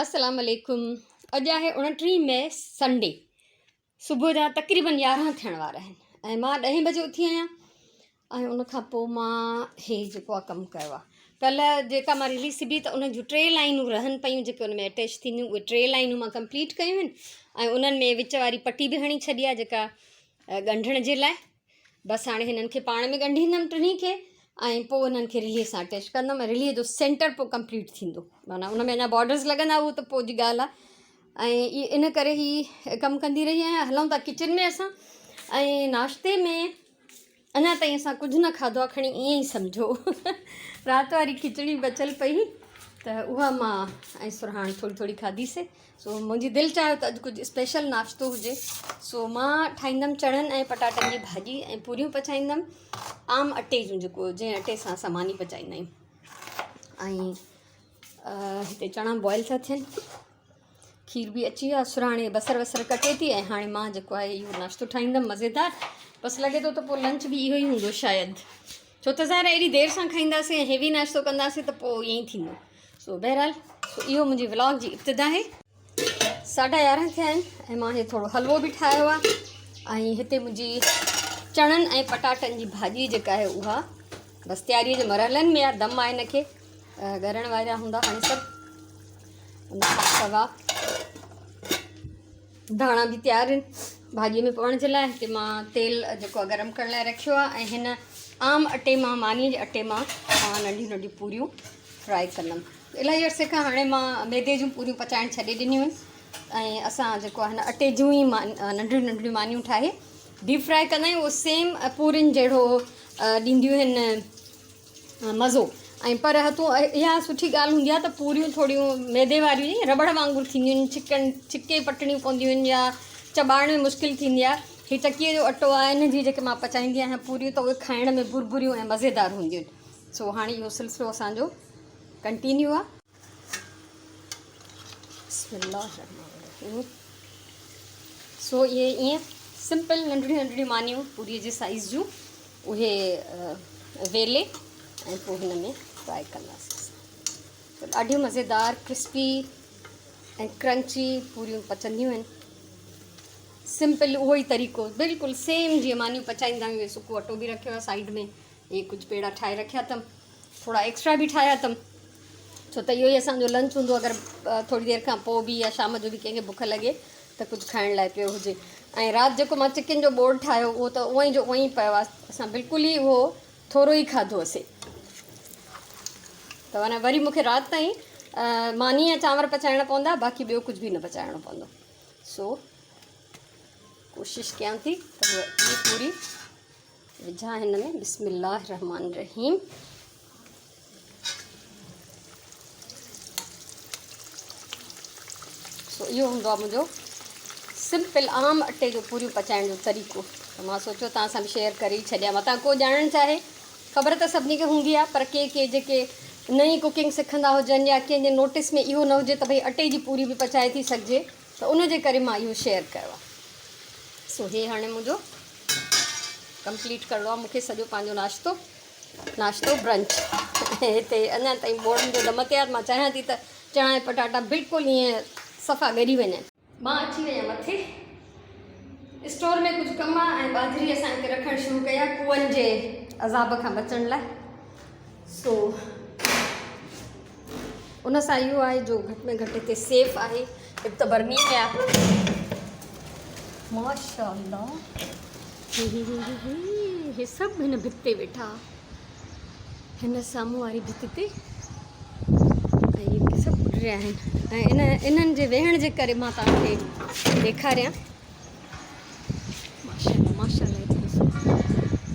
السلام عليڪم اڄ آهي 29 مئي سنڊي صبح جا تقريبن 11 ٿيڻ وارا آهن ۽ مان ڏهين بجي اٿي آهيان ۽ ان کان پوء مان هي جيڪو آهي ڪم ڪيو آهي ڪلهه جيڪا مان رلي سبي ته انهن جون ٽي لائنون رهن پيون جيڪي ان ۾ اٽيچ ٿينديون اهي ٽي لائنون مان ڪمپليٽ ڪيون آهن ۽ انهن ۾ وچ واري پٽي به هڻي ڇڏي آهي جيڪا ڳنڍڻ جي لاء بس هاڻي هنن کي پاڻ ۾ ڳنڍيندم ٽنهي کي ۽ پوء انهن کي رلي سان اٽيچ ڪندم ۽ رلي جو سينٽر پوء ڪمپليٽ ٿيندو معنيٰ ان ۾ اڃا بارڊرز لڳندا اهو ته پوء جي ڳالهه آهي ۽ ان ڪري هي ڪم ڪندي رهي آهيان هلون ٿا ڪچن ۾ اسان ۽ ناشتي ۾ اڃا تائين اسان ڪجهه نه کاڌو آهي کڻي ائين ئي سمجهو رات واري کچڙي بچل پئي ته اها مان ۽ سرهاڻ ٿوري ٿوري کاڌيسي سو منهنجي دل چاهيو ته اڄ ڪجهه اسپيشل ناشتو هجي سو مان ٺاهيندم چڻن ۽ پٽاٽن جي ڀاڄي ۽ پوريون پچائيندم عام اٽي جون جيڪو جنهن اٽي سان اسان ماني پچائيندا آهيون ۽ هتي چڻا بوائل ٿا ٿين کير به اچي ويو آهي سرهاڻي بصر وصر ڪٽي ٿي ۽ هاڻي مان جيڪو آهي اهو ناشتو ٺاهيندم مزيدار بس لڳي ٿو ته پوء لنچ به اهو ئي هوندو شايد ڇو ته ظاهر آهي ايڏي دير سان کائينداسين ۽ هيوي ناشتو ڪنداسين ته پوء ائين ئي ٿيندو سو بهرحال سو اهو منهنجي ولاگ جي ابتدا آهي. ساڍا يارهن ٿيا آهن ۽ مان هي ٿورو حلوو به ٺاهيو آهي ۽ هتي منهنجي چڻن ۽ پٽاٽن جي ڀاڄي جيڪا آهي اها بس تياري جي مرحلن ۾ آهي دم آهي هن کي ڳرڻ وارا هوندا هاڻي سڀ ان کان سوا ڌاڻا به تيار آهن ڀاڄي ۾ پوڻ جي لاء هتي مان تيل جيڪو آهي گرم ڪرڻ لاء رکيو آهي ۽ هن عام اٽي مان ماني جي اٽي مان مان ننڍيون ننڍيون پوريون فرائي ڪندم الاهي عرصي کان هاڻي مان ميدي جون پوريون پچائڻ ڇڏي ڏنيون آهن ۽ اسان جيڪو آهي هن اٽي جون ئي ننڍڙيون ننڍڙيون مانيون ٺاهي ڊيپ فرائي ڪندا آهيون اهو سيم پورين جهڙو ڏينديون آهن مزو ۽ پر هتون اها سٺي ڳالهه هوندي آهي ته پوريون ٿوريون ميدي واريون جيئن رٻڙ وانگر ٿينديون آهن ڇڪڻ ڇڪي پٽڻيون پونديون آهن يا چٻاڙڻ ۾ مشڪل ٿيندي آهي هي چڪيء جو اٽو آهي ان جي جيڪي مان پچائيندي آهيان پوريون ته اهي کائڻ ۾ ڀرڀريون ۽ مزيدار هونديون آهن سو هاڻي اهو سلسلو اسانجو ڪنٽينيو آهي. بسم الله الرحمن الرحيم سو اهي ائين سمپل ننڍڙيون ننڍڙيون مانيون پوريء جي سائيز جون اهي ويلي ۽ پوء هن ۾ فرائي ڪنداسين ته ڏاڍيون مزيدار ڪرسپي ۽ ڪرنچي پوريون پچنديون آهن سمپل اهو ئي طريقو بلڪل سيم جيئن مانيون پچائيندا آهيون سڪو اٽو به رکيو آهي سائيڊ ۾ اهي ڪجهه پيڙا ٺاهي رکيا اٿم ٿورا ايڪسٽرا به ٺاهيا اٿم ڇو ته اهو ئي اسانجو لنچ هوندو اگر ٿوري دير کان پوء به يا شام جو به ڪنهن کي بک لڳي ته ڪجهه کائڻ لاء پيو هجي ۽ رات جيڪو مان چڪن جو ٻوڙ ٺاهيو اهو ته اونئي جو اونئي پيو آهي اسان بلڪل ئي اهو ٿورو ئي کاڌو اسي ته معنيٰ وري مونکي رات تائين ماني يا چانور پچائڻا پوندا باقي ٻيو ڪجهه به نه پچائڻو پوندو سو ڪوشش ڪيان ٿي ته هي پوري وجهان هن ۾ بسم الله الرحمن الرحيم سو اهو هوندو آهي منهنجو سمپل عام اٽي جو پوريون پچائڻ جو طريقو ته مان سوچيو توهان سان به شيئر ڪري ئي ڇڏيان متان ڪو ڄاڻڻ چاهي خبر ته سڀني کي هوندي آهي پر ڪي ڪي جيڪي نئين ڪوڪنگ سکندا هجن يا ڪنهن جي نوٽس ۾ اهو نه هجي ته ڀئي اٽي جي پوري به پچائي ٿي سگهجي ته ان جي ڪري مان اهو شيئر ڪيو آهي سو هي هاڻي منهنجو ڪمپليٽ ڪرڻو آهي مونکي سڄو پنهنجو ناشتو ناشتو برنچ هتي اڃا تائين ٻوڙ منهنجو دم تي آهي مان چاهيان ٿي ته چڻا ۽ پٽاٽا بلڪل ائين صفا ڳري وڃن. مان اچي وئي آهيان مٿي اسٽور ۾ ڪجهه ڪم آهي ۽ ٻاجهري اسان هتي رکڻ شروع ڪئي آهي ڪوئن جي عذاب کان بچڻ لاء سو ان سان اهو آهي جو گهٽ ۾ گهٽ هتي سيف آهي هڪ ته برمي ۾ آهي ماشاء الله هي هي هي هي هي هي سڀ هن ڀت تي ويٺا هن سامهون واري ڀت تي ۽ هي سڀ اڏريا آهن ۽ ان انهن جي ويهڻ جي ڪري مان توهان کي ڏيکاريان ماشاء الله ماشاء الله ڏسو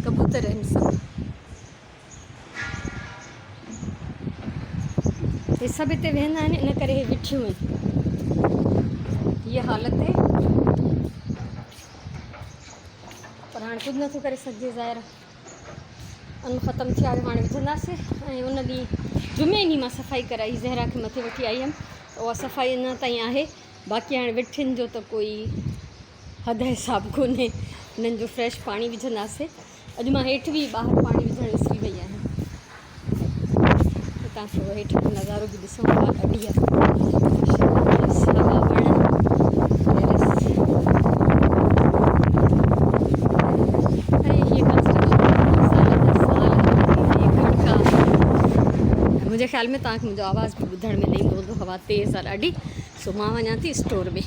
ڪبوتر آهن سڀ هي سڀ هتي ويهندا آهن ان ڪري هي وٺيون آهن هيء حالت آهي پر هاڻي ڪجهه نٿو ڪري سگهجي ظاهر ان ختم ٿيا آهيو هاڻي وجهنداسي ۽ ان ڏينهن جمعي ڏينهن مان صفائي ڪرائي زهرا کي مٿي وٺي آئي هيم اها صفائي اڃا تائين آهي باقي هاڻي وٺين جو ته ڪوئي حد حساب ڪونهي انهن جو فريش پاڻي وجهنداسي اڄ مان هيٺ به ٻاهر پاڻي وجهڻ وسري وئي آهيان هتان ٿورو هيٺ جو نظارو به ڏسون ها ڏاڍي آهي. خيال ۾ توهان کي منهنجو آواز به ٻڌڻ ۾ نه ايندو هوندو هوا تيز آهي ڏاڍي. سو مان وڃان ٿي اسٽور ۾.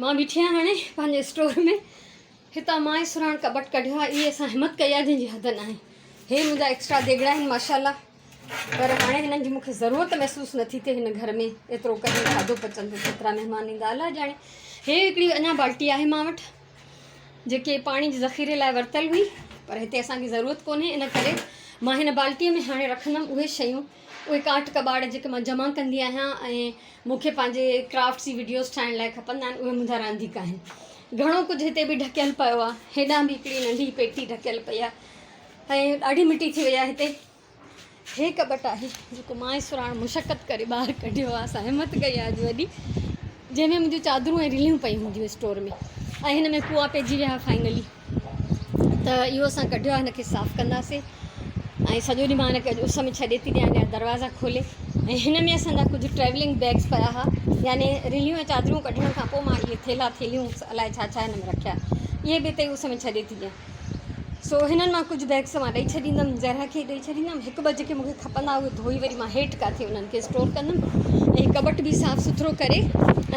مان بيٺي آهيان هاڻي پنهنجي اسٽور ۾. هتان مان ئي سرهاڻ ڪٻٽ ڪڍيو آهي. اهي اسان همت ڪئي آهي جنهن جي حد ناهي. هي منهنجا ايڪسٽرا ديڳڙا آهن ماشاءالله. پر هاڻي هنن جي مون کي ضرورت محسوس نٿي ٿئي هن گهر ۾ ايترو ڪڏهن کاڌو پچندو ڪيترا مهمان ايندا الله ڄاڻي. هي هڪڙي اڃا بالٽي آهي مان وٽ جيڪي پاڻي جي ذخيري لاء ورتل هئي پر هتي اسان کي ضرورت ڪونهي ان ڪري مان هن بالٽيء ۾ هاڻي رکندم اهي شيون اهي ڪاٺ ڪٻاڙ جيڪي مان جمع ڪندي آهيان ۽ مون کي پنهنجي ڪرافٽس جي وڊيوز ٺاهڻ لاء کپندا آهن اهي منهنجا رانديڪا آهن گهڻو ڪجهه هتي به ڍڪيل پيو آهي هيڏانهن به هڪڙي ننڍي پيٽي ڍڪيل پئي آهي ۽ ڏاڍي مٽي ٿي وئي آهي هتي هي ڪٻٽ آهي جيڪو مان ۽ سراڻ مشقت ڪري ٻاهر ڪڍيو آهي اسان همت ڪئي آهي اڄ وڏي جنهن ۾ منهنجون چادرون ۽ رليون پيون هونديون اسٽور ۾ ۽ هن ۾ ڪوئا پئجي ويا فائنلي ته اهو اسان ڪڍيو آهي هن کي صاف ڪنداسي ۽ سڄو ڏينهن مان هن کي اڄ اس ۾ ڇڏي ٿي ڏيان دروازا کولي ۽ هن ۾ اسان جا ڪجهه ٽريولنگ بيگس پيا هئا يعني رليون ۽ چادرون ڪڍڻ کان پوء مان اهي ٿيلها ٿيلهيون الائي ڇا ڇا هن ۾ رکيا اهي به هتي اس ۾ ڇڏي ٿي ڏيان سو هنن مان ڪجهه بيگس مان ڏئي ڇڏيندم زهرا کي ڏئي ڇڏيندم هڪ ٻه جيڪي مونکي کپندا اهي ڌوئي وري مان هيٺ ڪاٿي انهن کي اسٽور ڪندم ۽ ڪٻٽ به صاف سٿرو ڪري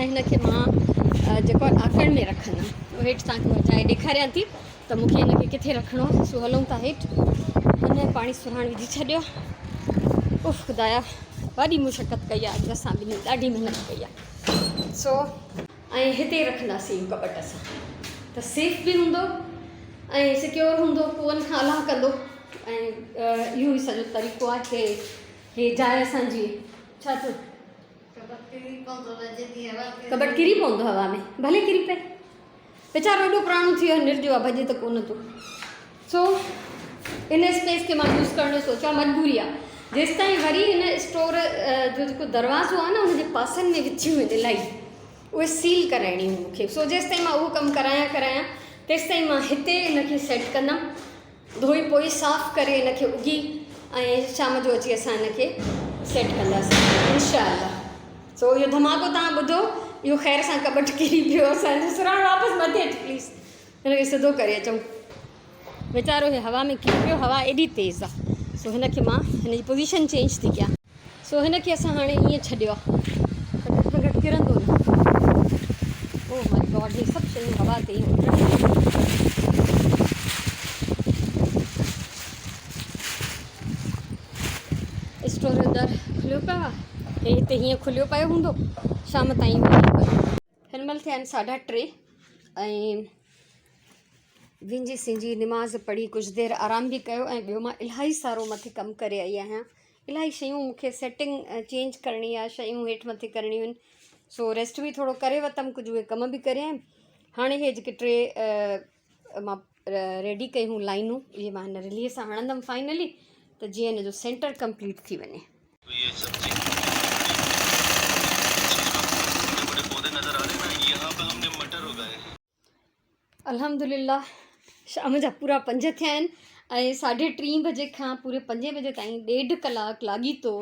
۽ هن کي مان جيڪو آهي ڏاڪڻ ۾ رکندم هيٺ توهان کي اها جاء ڏيکاريان ٿي ته مونکي هن کي ڪٿي رکڻو آهي سو هلون ٿا هيٺ هن پاڻي سرهاڻ وجهي ڇڏيو اف خدايا وڏي مشقت ڪئي آهي اڄ اسان ٻنهي ڏاڍي محنت ڪئي آهي سو ۽ هتي رکنداسين اهو ڪٻٽ اسان ته سيف به هوندو ۽ سيڪيور هوندو ڪوئن کان الله ڪندو ۽ اهو ئي سڄو طريقو آهي ڪي هي جاء اسان جي ڇا ٿيو ڪٻٽ ڪري پوندو هوا ۾ ڀلي ڪري پئي ويچارو ايڏو پراڻو ٿي ويو نرڄو آهي ڀڄي ته ڪونه ٿو سو ان اسپيس کي مان يوز ڪرڻ جو سوچيو آهي مجبوري آهي جيستائين وري هن اسٽور جو جيڪو دروازو آهي نه ان جي پاسن ۾ وڇيون آهن الاهي اهي سيل ڪرائڻيون آهن مونکي سو جيستائين مان اهو ڪم ڪرايان ڪرايان تيستائين مان هتي ان کي سيٽ ڪندم ڌوئي پوئي صاف ڪري ان کي اگهي ۽ شام جو اچي اسان ان کي سيٽ ڪنداسين انشاء الله سو اهو ڌماڪو توهان ٻڌو اهو خير سان ڪٻٽ ڪري پيو اسان جو سراڻ واپس مٿي اچ پليز هن کي سڌو ڪري اچون ويچارو هي هوا ۾ ڪري پيو هوا ايڏي تيز آ سو هن کي مان هن جي پوزيشن چينج ٿي ڪيان سو هن کي اسان هاڻي ائين ڇڏيو آ ته گهٽ ۾ گهٽ ڪرندو نه. او مائي گاڊ هي سڀ شيون هوا تي ئي اڏرن ٿيون. اسٽور جو در کليو پيو آ. هي هتي هيئن کليو پيو هوندو شام تائين اهو ائين پيو. هن مهل ٿيا آهن ساڍا ٽي ۽ وينجهي سينجهي نماز پڙهي ڪجهه دير آرام به ڪيو ۽ ٻيو مان الاهي سارو مٿي ڪم ڪري آئي آهيان. الاهي شيون مون کي سيٽنگ چينج ڪرڻي آهي شيون هيٺ مٿي ڪرڻيون آهن سو ريسٽ به ٿورو ڪري ورتم ڪجهه اهي ڪم به ڪري آيم هاڻي هي جيڪي ٽي مان ريڊي ڪيون لائنون اهي مان هن رلي سان هڻندم فائنلي ته جيئن هن جو سينٽر ڪمپليٽ ٿي وڃي. الحمدلله شام جا پورا پنج ٿيا آهن ۽ ساڍي ٽين بجي کان پوري پنجين بجي تائين ڏيڍ ڪلاڪ لاڳيتو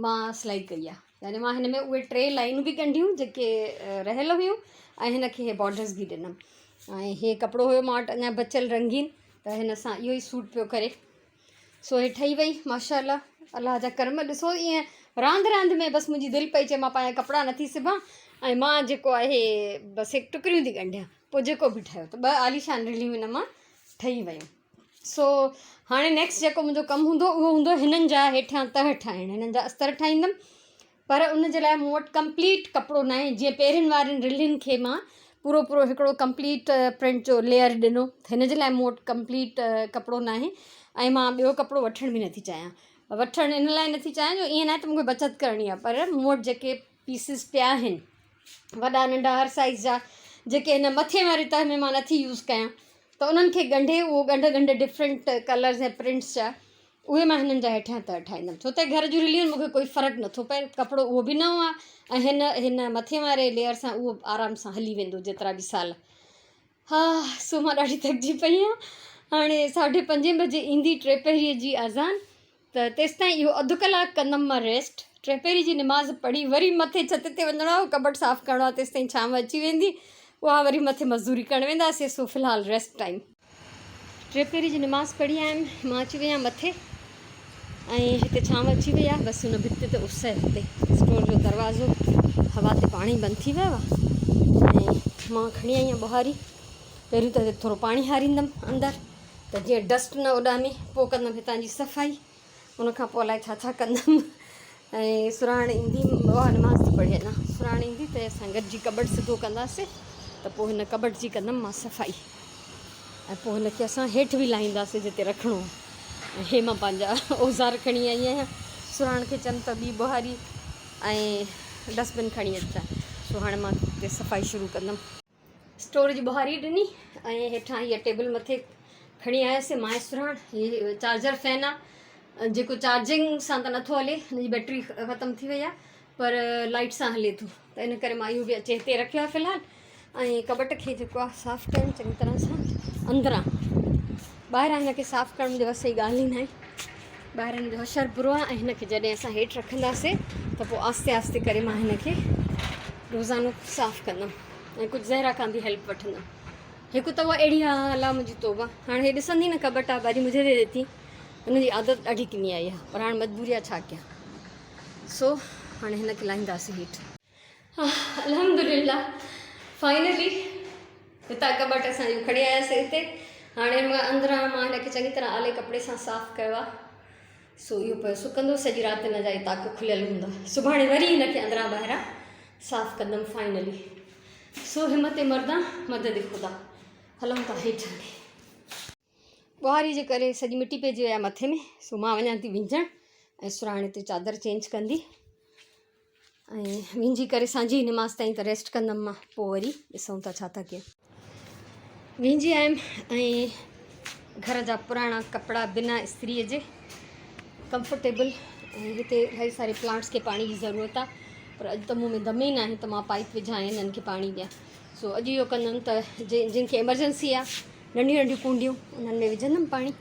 مان سلائي ڪئي آهي يعني مان هن ۾ اهي ٽي لائنون به ڳنڍيون جيڪي رهيل هيون ۽ هن کي هي بارڊرز به ڏنم ۽ هي ڪپڙو هيو مان وٽ اڃا بچيل رنگين ته هن سان اهو ئي سوٽ پيو ڪري سو هي ٺهي وئي ماشاء الله الله جا ڪرم ڏسو ائين راند راند ۾ بس منهنجي دل پئي چئي مان پنهنجا ڪپڙا نٿي سبان ۽ مان جيڪو آهي بس هڪ ٽڪريون ٿي ڳنڍيان پوء جيڪو به ٺهيو ته ٻه عاليشان رليون هن مان ٺهي ويون سو هاڻي نيڪسٽ جيڪو منهنجو ڪم هوندو اهو هوندو هنن جا هيٺيان تهه ٺاهڻ هنن جا استر ٺاهيندم پر ان جي لاء مون وٽ ڪمپليٽ ڪپڙو ناهي جيئن پهرين وارين رلين کي مان پورو پورو هڪڙو ڪمپليٽ پرنٽ جو ليئر ڏنو هن جي لاء مون وٽ ڪمپليٽ ڪپڙو ناهي ۽ مان ٻيو ڪپڙو وٺڻ به نٿي چاهيان وٺڻ ان لاء نٿي چاهيان جو ائين ناهي ته مونکي بچت ڪرڻي آهي پر مون وٽ جيڪي پيسز پيا آهن وڏا ننڍا هر سائز جا جيڪي هن مٿي واري تهه ۾ مان نٿي يوز ڪيان ته انهن کي ڳنڍي اهو ڳنڍ ڳنڍ ڊفرنٽ ڪلرز ۽ پرنٽس جا اهي مان هنن جا هيٺيان تهه ٺاهيندم ڇو ته گهر جون رليون مون کي ڪوئي فرق نٿو پئي ڪپڙو اهو به نئون آهي ۽ هن هن مٿي واري ليئر سان اهو آرام سان هلي ويندو جيترا به سال ها سو مان ڏاڍي ٿڪجي پئي آهيان هاڻي ساڍي پنجين بجي ايندي ٽي پهريء جي اذان ته تيستائين اهو اڌ ڪلاڪ ڪندم مان ريسٽ ٽي پهري جي نماز پڙهي وري مٿي ڇت تي وڃڻو آهي ڪٻٽ صاف ڪرڻو آهي تيستائين ڇانو اچي ويندي اها وري مٿي مزدوري ڪرڻ وينداسي سو في الحال ريسٽ ٽائيم ٽي پهري جي نماز پڙهي آيم مان اچي وئي آهيان مٿي ۽ هتي ڇانو اچي وئي آهي بس هن ڀت تي اس آهي هتي اسٽور جو دروازو هوا تي پاڻي بند ٿي ويو آهي ۽ مان کڻي آئي آهيان ٻهاري پهريون ته ٿورو پاڻي هاريندم اندر ته جيئن ڊسٽ نه اڏامي پوء ڪندم هتان جي صفائي ان کان پوء الائي ڇا ڇا ڪندم ۽ سراڻ ايندي اها نماز ٿي پڙهي اڃا سراڻ ايندي ته اسان گڏجي ڪٻٽ سڌو ڪنداسي ته پوء هن ڪٻٽ جي ڪندم مان صفائي ۽ پوء هن کي اسان هيٺ به لاهينداسين جتي رکڻو آهي ۽ هي مان پنهنجا اوزار کڻي آئي آهيان سرهاڻ کي چيم ته ٻي ٻهاري ۽ ڊسٽبن کڻي اچجان سو هاڻي مان هتي صفائي شروع ڪندم. اسٽور جي ٻهاري ڏني ۽ هيٺان هيء ٽيبل مٿي کڻي آيس مان ۽ سرهاڻ هي چارجر فين آهي جيڪو چارجنگ سان ته نٿو هلي هن جي بيٽري ختم ٿي وئي آهي پر لائيٽ سان هلي ٿو ته ان ڪري مان اهو به اچي هتي رکيو آهي في الحال ۽ ڪٻٽ کي جيڪو آهي صاف ڪيم چڱي طرح سان اندران ٻاهران هن کي صاف ڪرڻ منهنجي وس جي ڳالهه ئي ناهي ٻاهر هن جو حشر برو آهي ۽ هن کي جڏهن اسان هيٺ رکنداسي ته پوء آهستي آهستي ڪري مان هن کي روزانو صاف ڪندم ۽ ڪجهه زهرا کان به هيلپ وٺندم هڪ ته اها اهڙي آهي الله منهنجي توبه هاڻي هي ڏسندي نه ڪٻٽ آهي باجي مجھي the the ٿي هن جي عادت ڏاڍي ڪني آئي آهي پر هاڻي مجبوري آهي ڇا ڪيان سو هاڻي هن کي لاهينداسين هيٺ. الحمدلله فائنلي هتان ڪٻٽ اسان جو کڻي آياسين هتي هاڻي مان اندران مان هن کي چڱي طرح آلي ڪپڙي سان صاف ڪيو آهي سو اهو پيو سڪندو سڄي رات هن جا هي تاڪ کليل هوندا سڀاڻي وري هن کي اندران ٻاهران صاف ڪندم فائنلي سو همت مردان مدد خدا هلون ٿا هيٺ هاڻي ٻوهاري جي ڪري سڄي مٽي پئجي وئي آهي مٿي ۾ سو مان وڃان ٿي وينجهڻ ۽ سراڻي تي چادر چينج ڪندي ۽ وينجهي ڪري سانجهي نماز تائين ته ريسٽ ڪندم مان پوء وري ڏسون ٿا ڇا ٿا ڪيون وينجهي آيم ۽ گهر جا پراڻا ڪپڙا بنا استري جي ڪمفرٽيبل ۽ هتي الاهي ساري پلانٽس کي پاڻي جي ضرورت آهي پر اڄ ته مون ۾ دم ئي ناهي ته مان پائپ وجهان ۽ انهن کي پاڻي ڏيان سو اڄ اهو ڪندم ته جن کي ايمرجنسي آهي ننڍيون ننڍيون ڪونڊيون انهن ۾ وجهندم پاڻي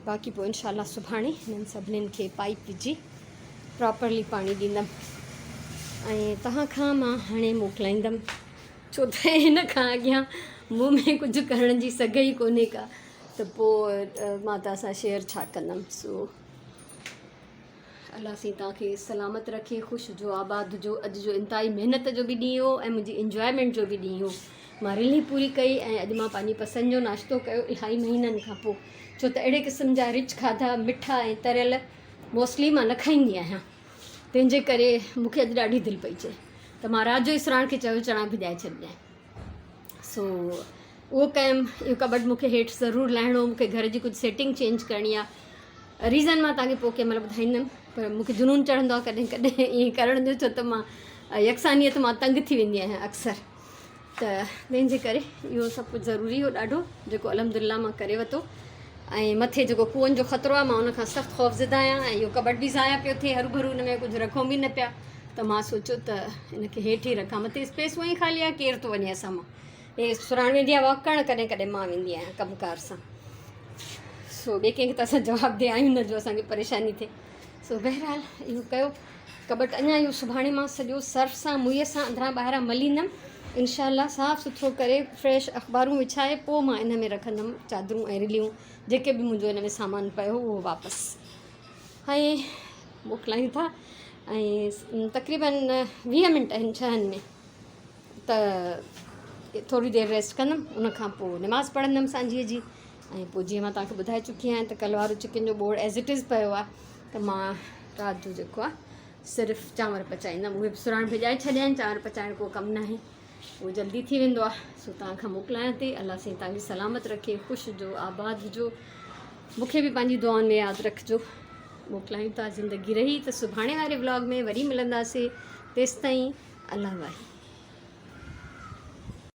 باقي پوء انشاء الله سڀاڻي هنن سڀنين کي پائپ وجهي پراپرلي پاڻي ڏيندم ۽ توهان کان مان هاڻي موڪلائيندم ڇو ته هن کان اڳيان مون ۾ ڪجهه ڪرڻ جي سگهه ئي ڪونهي ڪا ته پوء مان توهان سان شيئر ڇا ڪندم سو الله سائين توهان کي سلامت رکي خوش هجو آباد هجو اڄ جو انتهائي محنت جو به ڏينهن هو ۽ منهنجي انجوائمينٽ جو به ڏينهن هو مان رلي پوري ڪئي ۽ اڄ مان پنهنجي پسند جو ناشتو ڪيو الاهي مهينن کان پوء ڇو ته اهڙي قسم جا رچ کاڌا مٺا ۽ تريل موسٽلي مان نه کائيندي آهيان تنهن جي ڪري مون کي اڄ ڏاڍي دل پئي چئي ته مان رات جو ئي سراڻ کي چيو چڻا ڀڄائي ڇڏجانء سو اهو ڪيم اهو ڪٻٽ مون کي هيٺ ضرور لاهڻو مون کي گهر جي ڪجهه سيٽنگ چينج ڪرڻي آهي ريزن مان توهان کي پوء ڪنهن مهل ٻڌائيندم پر مون کي جنون چڙهندو آهي ڪڏهن ڪڏهن ائين ڪرڻ جو ڇو ته مان يڪسانيت مان تنگ ٿي ويندي آهيان اڪثر ته تنهن جي ڪري اهو سڀ ڪجهه ضروري هو ڏاڍو جيڪو الحمد لله مان ڪري ورتو ۽ مٿي جيڪو ڪوئن جو خطرو آهي مان ان کان سخت خوفزده آهيان ۽ اهو ڪٻٽ به ضايع پيو ٿئي هروڀرو ان ۾ ڪجهه رکون به نه پيا ته مان سوچيو ته ان کي هيٺ ئي رکان مٿي اسپيس هونئن ئي خالي آهي ڪير ٿو وڃي اسان مان هي سراڻ ويندي آهي واڪ ڪرڻ ڪڏهن ڪڏهن مان ويندي آهيان ڪم ڪار سان سو ٻئي ڪنهن کي ته اسان جواب the آهيون نه جو اسانکي پريشاني ٿئي سو بهرحال اهو ڪيو ڪٻٽ اڃا اهو سڀاڻي مان سڄو سرف سان موئي سان اندران ٻاهران مليندم انشاء الله صاف سٿرو ڪري فريش اخبارون وڇائي پوء مان ان ۾ رکندم چادرون ۽ رليون جيڪي به منهنجو ان ۾ سامان پيو اهو واپس ۽ موڪلايون ٿا ۽ تقريبن 20 منٽ آهن ڇهن ۾ ته ٿوري دير ريسٽ ڪندم ان کان پوء نماز پڙهندم سانجهيء جي ۽ پوء جيئن مان توهان کي ٻڌائي چڪي آهيان ته ڪلهه وارو چڪن جو ٻوڙ ايز it از پيو آهي ته مان رات جو جيڪو آهي صرف چانور پچائيندم اهي به سراڻ ڀڄائي ڇڏيا آهن چانور پچائڻ ڪو ڪم ناهي اهو جلدي ٿي ويندو آهي سو توهان کان موڪلايان ٿي الله سائين توهان کي سلامت رکي خوش هجو آباد هجو مون کي به پنهنجي دعائن ۾ ياد رکجو موڪلايون ٿا زندگي رهي ته سڀاڻي واري ولاگ ۾ وري ملنداسي تيستائين الله واهي.